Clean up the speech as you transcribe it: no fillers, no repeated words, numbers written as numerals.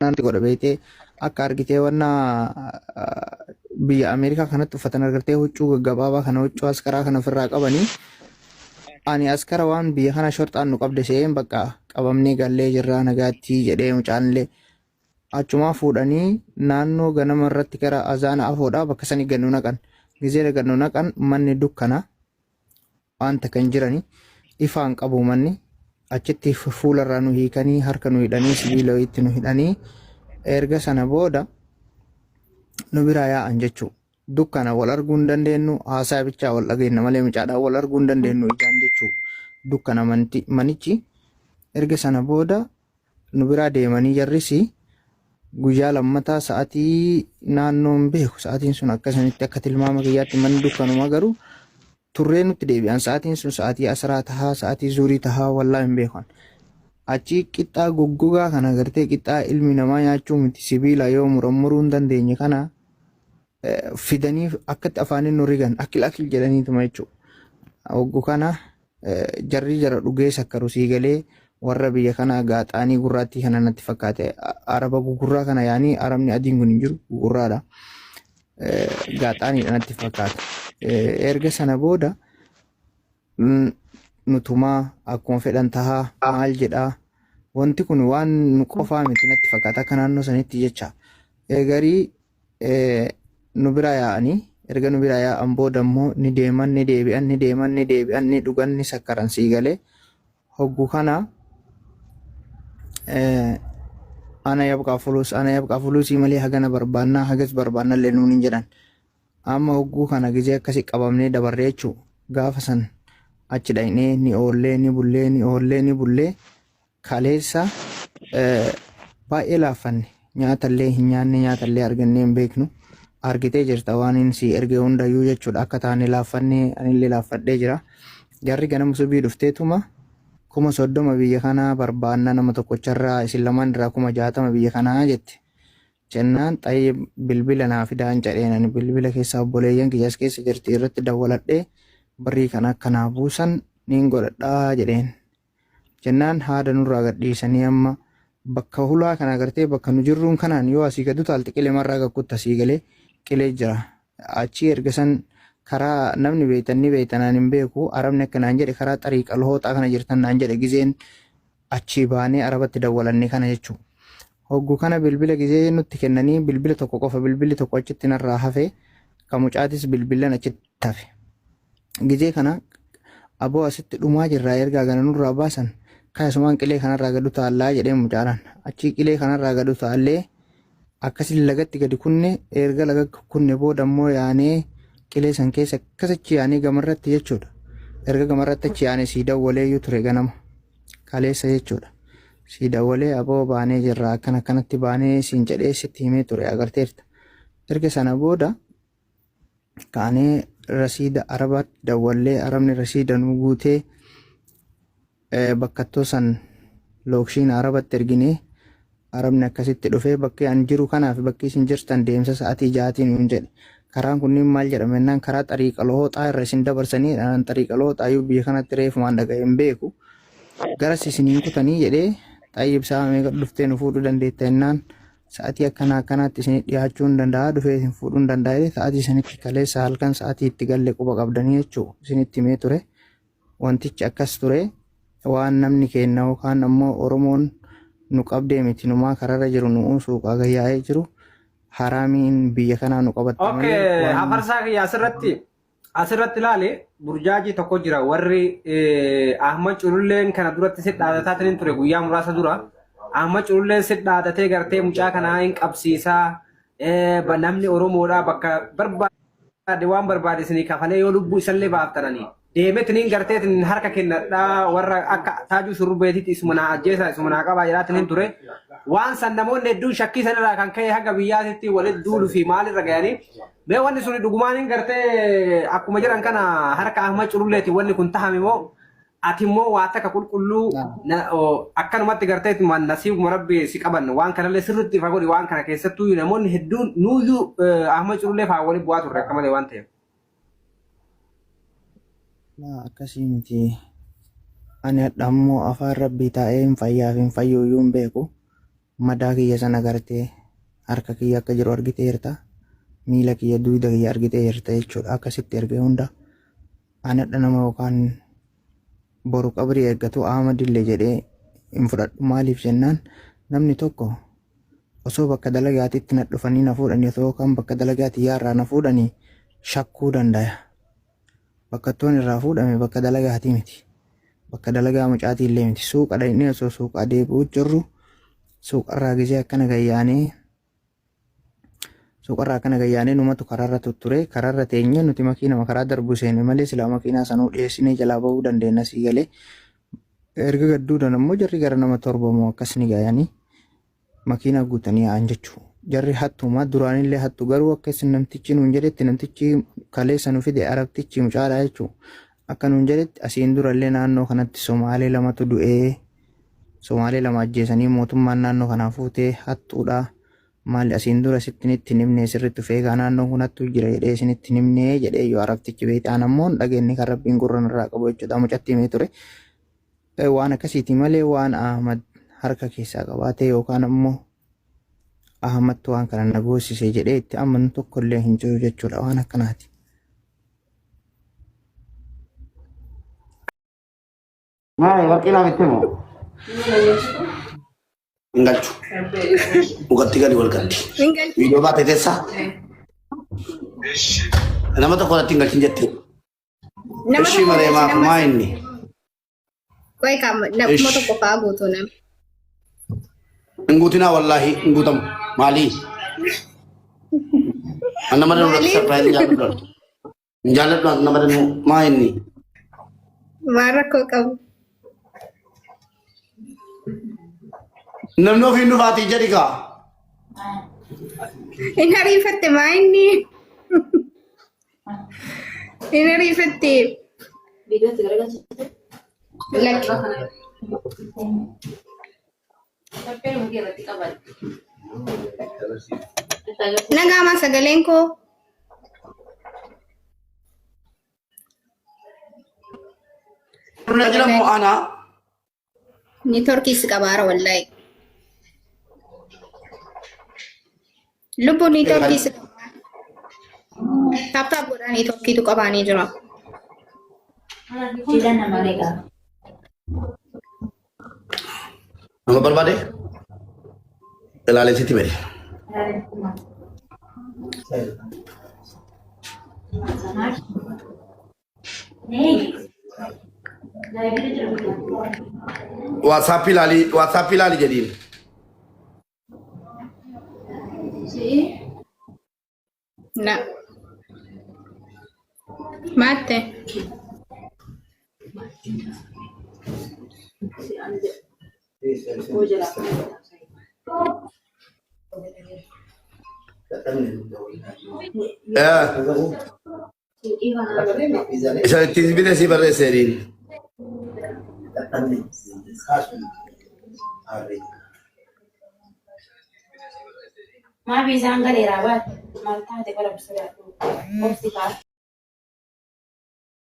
Natti godha beektee akka argitee wanna biyya Ameerikaa kanatti uffatan argartee huccuu gaggabaabaa kana huccuu askaraa kana ofirraa qabanii ani askara waan biyya kana shorxaan nu qabde se'een bakka qabamnee gallee jirraa nagaatti jedhee mucaanillee achumaa fuudhanii naannoo ganama irratti gara azaana afoodhaa bakka sanii gannu naqan gizee gannu naqan manni dukkana Wanta kan jirani ifaan qabu manni achitti fuularraa nu hiikanii harka nu hidhanii sibiila wayiitti nu hidhanii erga sana booda nu biraa yaa'an jechuu dukkana wal arguu hin dandeenyu haasaa bichaa wal dhageenya malee mucaadhaan wal arguu hin dandeenyu ijaan jechuu dukkana manichi erga sana booda nu biraa deemanii jarris guyyaa lammataa sa'atii naannoo hin beeku sa'atiin sun akkasanitti akka tilmaama kiyyaatti manni dukkanuma garuu turree nutti deebi'an sa'atiin sun sa'atii asraa tahaa sa'atii zuurii tahaa wallaa hin beekan achii qixxaa goggogaa kana gartee qixxaa ilmi namaa nyaachuu miti sibiila yoo muran muruu hin dandeenye kana fidanii akkatti afaaniin nu rigan akil akil jedhaniituma jechuudha. Hoggu kana jarri jara dhugee sakkaru sii galee warra biyya kanaa gaaxaanii gurraattii kana natti fakkaate araba gugurraa kana yaanii arabni adiin kun hin jiru gugurraadha. Gaaxaaniidha natti fakkaata. Erga sana booda nutumaa akkuma fedhan tahaa maal jedhaa wanti kun waan nu qofaa miti natti fakkaata akka naannoo sanitti jecha. Garii nu biraa yaa'anii erga nu biraa yaa'an booda immoo ni deeman ni deebi'an ni deeman ni deebi'an ni dhugan ni sakkaran sii galee hoggu kana ana yabqaa fulus ana yabqaa fulusii malee hagana barbaannaa hagas barbaannaa illee nuun hin jedhan amma hogguu kana gizee akkasi qabamnee dabarree jechuu gaafa san achi dhaqnee ni oollee ni bullee ni oollee ni bullee Kaleessa baay'ee laaffanne. Nyaatallee hin nyaanne nyaatallee argannee hin beeknu. Argitee jirta waan inni si erge hundayyuu jechuudha. Akka taane laaffannee anillee laaffadhee jira. Jarri ganama subii dhufteetuma 30,000 biyya kanaa barbaanna nama tokkocharraa isin lamaan irraa 60,000 biyya kanaa jette. Jennaan xayyib bilbila naa fidaan jedheen ani bilbila keessa obboleeyyan kiyya as keessa jirti irratti dawwaladhee birrii kana akka naa buusan niin godhadhaa jedheen. Jennaan haada nurraa gad dhiisanii amma bakka hulaa kana agartee bakka nu jirruun kanaan yoo asii gad utaalte qilee marraa gakkutta asii galee qilee jira. Achii erga san karaa namni beektan ni beektan ani hin beeku arabni akka naan jedhe karaa xariiqa lhooxaa kana jirtan naan jedhe gizeen achii baanee arabatti dawwalanne kana jechuudha. Hoggu kana bilbila gizee nutti kennanii bilbila tokko qofa bilbilli tokko achitti narraa hafe ka mucaatis bilbilan achitti hafe. Gizee kana aboo asitti dhumaa jirraa ergaa gana nurraa baasan kaasumaan qilee kanarraa gad utaallaa jedhee mucaadhaan. Achii qilee kanarraa gad utaallee akkasiin lagatti gadi kunne erga laga kunne booda immoo yaanee qilee san keessa akkasichi yaanee gamarratti jechuudha. Erga gamarratti achi yaanee sii dawwaleeyyuu ture ganama kaleessa jechuudha. Sii dawwalee aboo baanee jirra akkana akkanatti baanee siin jedhee sitti himee ture agarteerta. Erga sana booda kaanee rasiida arabaatti dawwallee arabni rasiida nu guutee bakkattoo san lookshiina arabatti erginee arabni akkasitti dhufee bakki an jiru kanaa fi bakki isin jirtan deemsa sa'atii ja'aatiin nuun jedhe. Karaan kunniin maal jedhama jennaan karaa xariiqa looxaa irra isin dabarsanii an xariiqa looxaa iyyuu biyya kanatti reefumaan dhaga'e hin beeku. Garas isiniin kutanii jedhee xayyib sa'a meeqa dhuftee nu fuudhuu dandeetta jennaan sa'atii akkanaa akkanaatti isin dhiyaachuu hin danda'a dhufee isin fuudhuu hin danda'a jedhee sa'atii sanitti kaleessa halkan sa'atii itti galle quba qabdanii jechuu isinitti himee ture. Wantichi akkas ture waan namni keenna yookaan ammoo Oromoon nu qabdee miti numaa kararra jiru nu'uu suuqaa gayyaa'ee jiru haraamiin biyya kanaa nu qabatte malee Okay, waan hafarsaa kiyya asirratti Asirratti ilaali burjaajii tokko jira warri Ahmad Cululleen kana duratti si dhaadataa tinin ture guyyaa muraasa dura. Ahmad Cululleen si dhaadatee gartee mucaa kanaa hin qabsiisaa namni Oromoodhaa bakka barbaade waan barbaade isinii kafalee yoo lubbuu isallee baaftananii. Deemetiniin garteetiin harka kennadhaa warra akka taajuu shurrubbeetitti isuma naa ajjeesaa isuma naa qabaa jedhaatiniin ture. Waan san namoonni hedduun shakkii sanirraa kan ka'e haga biyyaatitti walitti duuluu fi maalirra ga'anii Mee wanni suni dhugumaan hin gartee akkuma jedhan kana harka Ahmad Cululleeti wanni kun tahame moo ati immoo waa takka qulqulluu akkanumatti gartee nasiibuma rabbi si qaban waan kanallee sirriitti ifa godhi waan kana keessattuu namoonni hedduun nuuyyuu Ahmad Culullee fa'aa waliin bu'aa turre akka malee waan ta'eef. Laa akkasii miti. Ani hadha ammoo afaan rabbii taa'ee hin fayyaaf hin fayyuu iyyuu hin beeku. Madaa kiyya sana agartee harka kiyya akka jiru argiteerta. Miila kiyya duyda kiyya argiteerta jechuudha. Akkasitti erge hunda anadha nama yookaan boru qabrii eeggatu Ahmadillee jedhee hin fudhadhu. Maaliif jennaan namni tokko osoo bakka dalagaatitti na dhufanii na fuudhanii osoo yookaan bakka dalagaati yaarraa na fuudhanii shakkuu dandaya. Bakka ittoon irraa fuudhame bakka dalagaatii miti. Bakka dalagaa mucaatii illee miti. Suuqa dhaqnee osoo suuqaa deebi'uu jirru suuqarraa gizee akkana gayyaanee suuqarraa akkana gayyaanee numatu karaarra tutture karaarra teenyee nuti makiinama karaa darbu seene malee silaa makiinaa sanuu dhiyeessinee jalaa bahuu dandeenya sii galee. Erga gadduudhaan ammoo jarri gara nama torba moo akkas ni gayanii makiinaa guutanii yaa'an jechuu. Jarri hattuuma duraanillee hattu garuu akka isin namtichi nuun jedhetti namtichi kaleessa nu fide arabtichi mucaadha jechuu. Akka nuun jedhetti asiin durallee naannoo kanatti Somaalee lamatu du'ee Somaalee lama ajjeesanii mootummaan naannoo kanaa fuutee hattuudha. Maali asiin dura sitti nitti hin himne sirriitti of eegaa naannoon kun hattuu jira jedhee isinitti hin himne jedhee yoo arabtichi beektaan ammoo hin dhageenye kan rabbiin gurra narraa qabu jechuudha mucatti himee ture. Waan akkasiiti malee waan Ahmad harka keessaa qabaatee yookaan ammoo Ahmadtu waan kana na goosise jedhee itti amanu tokko illee hin jiru jechuudha waan akkanaati. Maali warqii naa bitte moo? Hin galchu. Mukatti gali wal galti. Hin galchu. Viidiyoo baate teessaa? Nama tokko irratti hin galchin jettee. Nama Ishii tokko maree galchi maaf nama maa inni? Qoy kaama nama Ish. tokko fa'aa guutuu nama. Hin guutinaa wallaahi hin guutamu. Maalii? An nama danuu irratti Maaliif? sarpiraayiz hin jaalladhu. Hin jaalladhu an nama danuu maa inni? Maal rakkoo qabu? Namni ofiin dhufaatii jedhi kaa. Hin ariifatte maa inni? Hin ariifatte. Lakki. Nagaamaa sagaleen koo. Tajaajila moo anaa? Niitoorkii si qabaara wallaahi. Lubbu niitoorkii si qabaara. Taap taap godhaa niitoorkiitu qabaanii jira. Nama barbaade? Ilaalee sitti bari. WhatsApp ilaali WhatsApp ilaali jedhiin. Na. Maatte. Isa ittiin bite si barreesse jedhiin. Maa biizaan galeeraa baate maal taate bara sodaadhu obsi kaa.